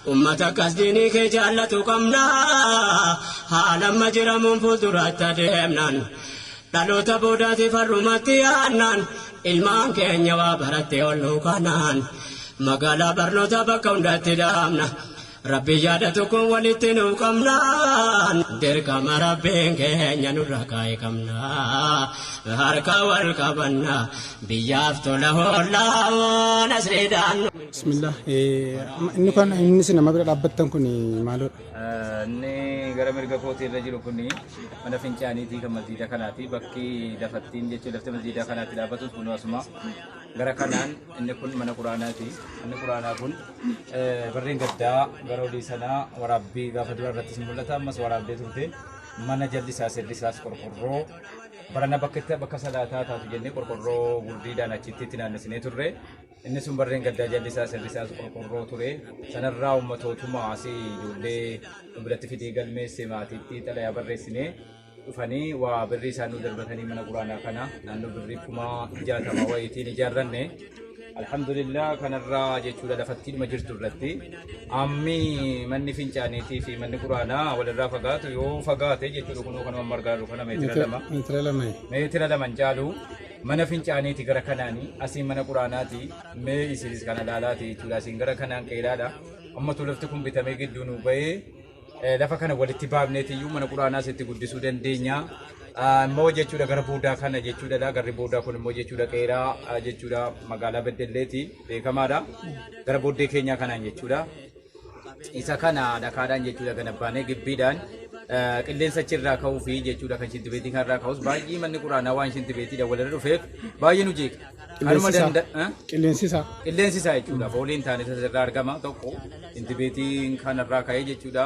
Ummata akkas diinii kee jaallatu qabna. Haala amma jiramuun fuulduratti adeemnaan. Dhaloota boodaatiif har'umatti yaadnaan. Ilmaan keenya waa barattee ooluu kanaan. Magaalaa barnoota bakka hundatti dhaabna. Rabbi yaada tokkoon walitti nu qabna. Dirqama Rabbiin keenya nurra kaa'e qabna. Harka wal qabanna. Biyyaaf tola hoollaa nasriidhaan. Bismillah. Inni kan inni isin nama bira dhaabbattan kun maaloodha? Inni gara mirga kootii irra jiru kun mana fincaaniitii kan masjiida kanaati. Bakki lafattiin jechuun lafti masjiida kanaatti dhaabbatus kun asuma. Gara kanaan inni kun mana quraanaati. Manni quraanaa kun barreen gaddaa gara olii sanaa waraabbii gaafa dura irrattis mul'ata. Ammas waraabdee turte. Mana jalli isaa sirri isaas qorqorroo barana bakka itti bakka salaataa taatu jennee qorqorroo gurdiidhaan achitti itti naannessinee turre. Inni sun barreen gaddaa jalli isaa sirri isaas qorqorroo ture. Sanarraa ummatootuma asii ijoollee nu biratti fidee galmeesse maatiitti xalayaa barreessinee dhufanii waa birrii isaan nu darbatanii mana quraanaa kana naannoo birrii 60,000 wayiitiin ijaarranne. Alhamdulillah, kanarraa jechuudha lafattiidhuma jirtu irratti ammi manni fincaaniitii fi manni quraanaa walirraa fagaatu yoo fagaate jechuudha kunoo kanuma amma argaa jirru kana meetira 2. Meetira 2. Meetira 2 hin caalu. Mana fincaaniiti gara kanaani, asiin mana quraanaati. Mee isinis kana laalaati jechuudha, asiin gara kanaan qeeraadha. Ammatu lafti kun bitamee gidduu nu bahee lafa kana walitti baafneetiyyuu mana quraanaas itti guddisuu dandeenya. Immoo jechuudha gara boodaa kana jechuudha, garri boodaa kun immoo jechuudha qeeraa jechuudha, magaalaa Beddelleeti beekamaadha. Gara booddee keenyaa kanaan jechuudha. Isa kana dhakaadhaan jechuudha ganabbaanee gibbiidhaan qilleensa achirraa ka'uu fi jechuudha kan shintibeetii kanarraa ka'us baay'ee manni quraanaa waan shintibeetiidha walirra dhufeef baay'ee nu jeeqa. Kanuma Qilleensi isaa. danda'a. Qilleensi isaa. Qilleensi isaa jechuudha fooliin taane irraa argama tokko shintibeetiin kanarraa ka'ee jechuudha.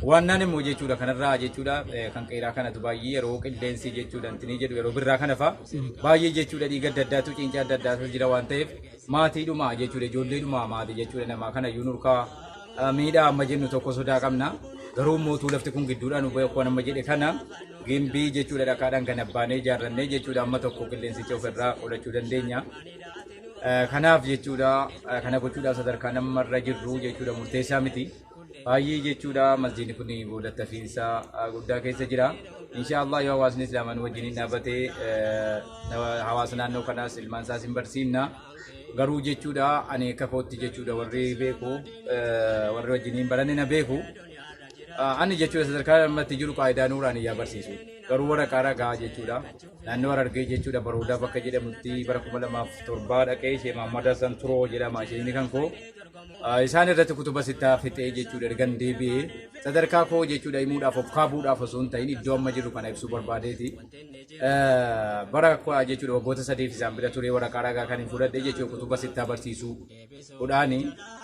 Waannaan immoo jechuudha kanarraa jechuudha kan qeeraa kanatu baay'ee yeroo qilleensi jechuudha intinii jedhu yeroo birraa kana fa'a baay'ee jechuudha dhiiga adda addaatu ciincaa adda addaatu jira waan ta'eef maatiidhuma jechuudha ijoolleedhuma maatii jechuudha namaa kana iyyuu nurkaa miidhaa amma jennu tokko sodaa qabna. Garuu mootuu lafti kun gidduudhaan nu akkuma amma jedhe kana gimbii jechuudha dhakaadhaan kan abbaanee ijaarrannee jechuudha amma tokko qilleensicha ofirraa qolachuu dandeenya. Kanaaf jechuudha kana gochuudhaaf sadarkaa namarra jirru jechuudha murteessaa miti. Baay'ee jechuudha masjiidni kun boodatti hafiinsa guddaa keessa jira. Inshaallah, yoo hawaasni islaamaa nu wajjin hin dhaabate hawaasa naannoo kanaas ilmaan isaas hin barsiifna. Garuu jechuudha ani akka kootti jechuudha warri beeku, warri wajjin hin baranne na beeku. Ani jechuudha sadarkaa ammatti jiru qaayidaa nuuraan iyyaa barsiisu. Garuu waraqaa ragaa jechuudha. Naannoo Harargee jechuudha Baroodaa bakka jedhamutti bara 2007 dhaqee ishee Mahammad Hassan Turoo jedhama isheen kan koo. Isaan irratti kutuba sittaa fixee jechuudha ergan deebi'ee sadarkaa koo jechuudha himuudhaaf of kaabuudhaaf osoo hin ta'in iddoo amma jiru kana ibsuu barbaadeeti. Bara jechuudha waggoota 3f isaan bira turee waraqaa ragaa kan hin fudhadhe jechuudha kutuba sittaa barsiisuu kudhaani.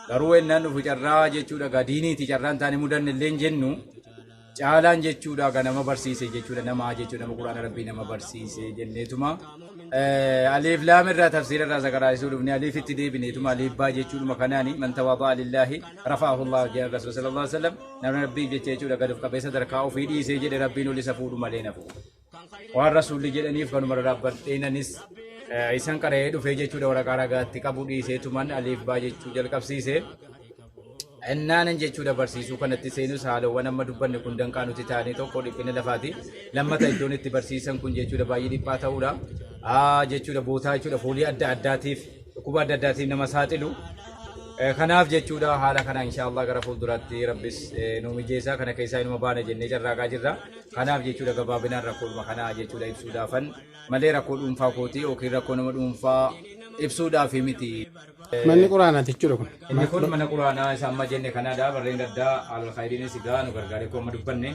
Garuu ennaan dhufu carraa jechuudha gaa diiniiti carraan taane mudanne illee hin jennu. Caalaan jechuudha gaa nama barsiise jechuudha namaa jechuudha nama quraana rabbii nama barsiise jenneetuma. Aliif laam irraa tafsiira irraa sakaraasisuu dhufne aliif itti deebineetuma aliif baa jechuudhuma kanaani man tawaada'a lillaahi rafa'ahu Allah jedhan Rasuul sallallahu alaihi wasallam, namni rabbiif jecha jechuudha gad of qabee sadarkaa ofii dhiisee jedhe rabbiin ol isa fuudhu malee nafu. Waan rasuulli jedhaniif kanuma irra dhaabbadheenanis isan qara'ee dhufee jechuudha waraqaa ragaatti qabu dhiiseetuman aliif baa jechuu jalqabsiise. Innaanan jechuudha barsiisuu kanatti seenus haalawwan amma dubbanne kun danqaa nuti ta'anii, tokko dhiphina lafaati. Lammata iddoon itti barsiisan kun jechuudha baay'ee dhiphaa ta'uudha. Jechuudha bootaa jechuudha foolii adda addaatiif dhukkuba adda addaatiif nama saaxilu. Kanaaf jechuudha haala kana inshaallah gara fuulduraatti rabbis nu mijeessa kana keessaa inuma baana jennee carraaqaa jirra. Kanaaf jechuudha gabaabinaan rakkoodhuma kanaa jechuudha ibsuudhaafan malee rakkoo dhuunfaa kootii yookiin rakkoo nama dhuunfaa ibsuudhaaf miti. Manni quraanaati jechuudha kun. Inni kun mana quraanaa isa amma jenne kanaadha. Barreen gaddaa Alul Khayriinis egaa nu gargaaree akkuma amma dubbanne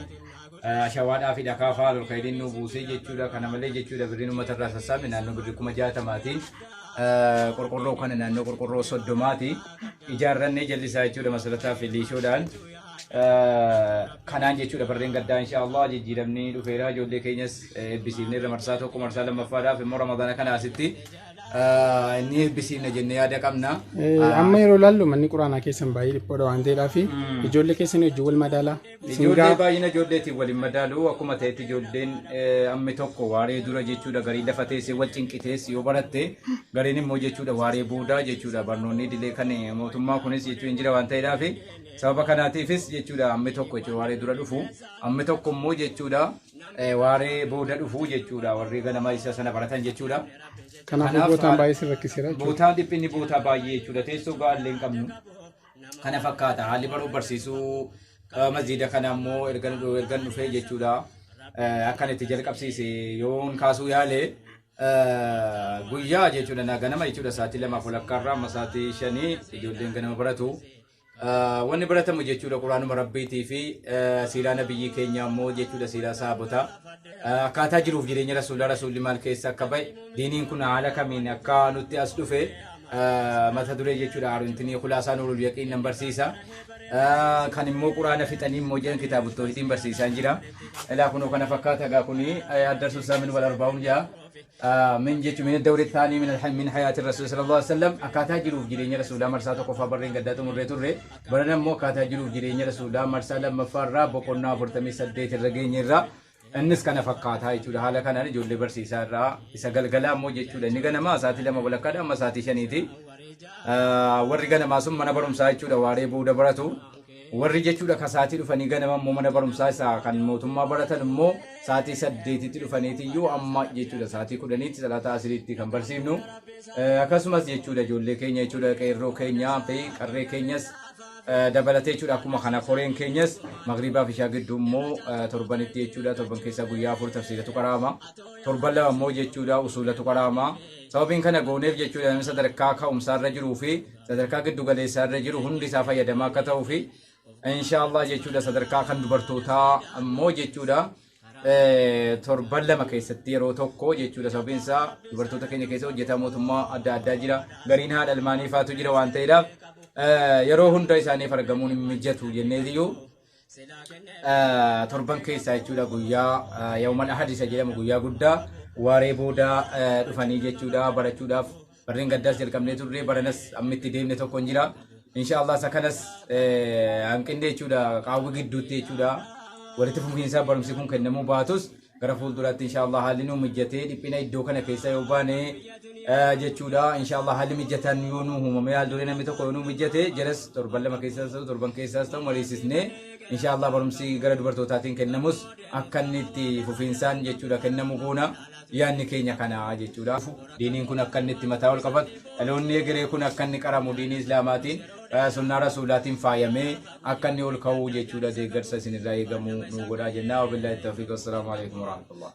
ashawaadhaa fi dhakaa fa'aa Alul Khayriin nu buusee jechuudha. Kana malee jechuudha birriin uummata irraa sassaabne naannoo birrii 60,000tiin qorqorroo kana naannoo qorqorroo 30ti ijaarrannee jallisaa jechuudha masarataa fi liishoodhaan. Kanaan jechuudha barreen gaddaa inshaallah jijjiiramni dhufeera, ijoollee keenyas eebbisiifne irra marsaa tokko, marsaa lammaffaadhaaf immoo ramadaana kana asitti inni eebbisiifna jennee yaada qabna. Amma yeroo ilaallu manni quraanaa keessan baay'ee dhiphoodha waan ta'eedhaaf ijoollee keessan wajjin wal madaalaa. Isin Ijoollee baay'ina ijoolleetiin waliin madaalu, akkuma ta'etti ijoolleen ammi tokko waaree dura jechuudha garii lafa teessee wal cinqitees yoo baratte, gariin immoo jechuudha waaree boodaa jechuudha barnoonni idilee kan mootummaa kunis jechuun hin jira waan ta'eedhaaf Sababa kanaatiifis jechuudha ammi tokko jechuudha waaree dura dhufu, ammi tokko immoo jechuudha waaree booda dhufu jechuudha warri ganama isa sana baratan jechuudha. Kanaafuu Kanaaf bootaan baay'ee sin rakkiseera jechuudha. Bootaan dhiphinni bootaa baay'ee jechuudha. Teessoo ga'aa hin qabnu. Kana fakkaata haalli baruu barsiisuu masjiida kana immoo ergan dhufee jechuudha. Akkan itti jalqabsiise yoon kaasuu yaale guyyaa jechuudha na ganama jechuudha sa'aatii 2:30 irraa amma sa'aatii 5 ijoolleen ganama baratu. Wanni baratamu jechuudha quraanuma rabbiitii fi siiraa nabiyyii keenya immoo jechuudha siiraa saabotaa. Akkaataa jiruuf jireenya rasuulaa rasuulli maal keessa akka ba'e diiniin kun haala kamiin akka nutti as dhufe mata duree jechuudha haaromtinii kulaasaa nuurul yaqiin nan barsiisa. Kan immoo quraana fixanii immoo jedhan kitaaba toohidiin barsiisaan jira. Ilaa kunoo kana fakkaata egaa kuni addarsu saamin wal arbaa'uun jaa. Min jechuun min dawri taanii min hayaati rasuul sallallahu alaihi wasallam akkaataa jiruuf jireenya rasuulaa marsaa tokkoffaa barreen gaddaa xumurree turre baran ammoo akkaataa jiruuf jireenya rasuulaa marsaa lammaffaa irraa boqonnaa 48 irra geenye irraa innis kana fakkaataa jechuudha. Haala kanaan ijoollee barsiisaa irraa isa galgalaa immoo jechuudha inni ganamaa sa'aatii 2:30dha amma sa'aatii 5ti. Warri ganamaa sun mana barumsaa jechuudha waaree booda baratu. Warri jechuudha ka sa'aatii dhufanii ganama immoo mana barumsaa isaa kan mootummaa baratan immoo sa'aatii 8tti dhufaniitiyyuu amma jechuudha sa'aatii 10tti salaata asiriitti kan barsiifnu. Akkasumas jechuudha ijoollee keenya jechuudha qeerroo keenyaa fi qarree keenyas dabalatee jechuudha akkuma kana koreen keenyas magriibaa fi ishaa gidduu immoo torbanitti jechuudha torban keessaa guyyaa 4 tafsiiratu qaraama. Torban 2 immoo jechuudha usuulatu qaraama. Sababiin kana gooneef jechuudha namni sadarkaa ka'umsaarra jiruu fi sadarkaa giddu galeessaarra jiru hundi isaa fayyadamaa akka ta'uu fi inshaallah jechuudha sadarkaa kan dubartootaa immoo jechuudha torban 2 keessatti yeroo tokko jechuudha sababiin isaa dubartoota keenya keessa hojjetaa mootummaa adda addaa jira gariin haadha ilmaanii faatu jira waan ta'eedhaaf yeroo hunda isaaniif argamuun hin mijatu jenneetiyyuu torban keessaa jechuudha guyyaa yawmal ahad isa jedhamu guyyaa guddaa waaree booda dhufanii jechuudha barachuudhaaf barreen gaddaas jalqabnee turre baranas ammitti deemne tokko hin jira. Inshaallah isa kanas hanqinni jechuudha qaawwi gidduutti jechuudha walitti fufiinsaa barumsi kun kennamuu baatus gara fuulduraatti inshaallah haalli nu mijatee dhiphina iddoo kana keessa yoo baane jechuudha inshaallah haalli mijataan yoo nu uumame haal duree namni tokko yoo nu mijate jalas torban 2 keessaas ta'u torban keessaas ta'u mariisisnee inshaallah barumsi gara dubartootaatiin kennamus akka inni itti fufiinsaan jechuudha kennamu goona yaadni keenya kana jechuudha. Diiniin kun akka inni itti mataa ol qabatu dhaloonni egeree kun akka inni qaramu diinii islaamaatiin sunnaa rasuulaatiin faayamee akka inni ol ka'u jechuudha deeggarsa isinirraa eegamu nu godhaa jennaa. Wabillahi tawfiiq, wassalaamu alaikum warahmatullah.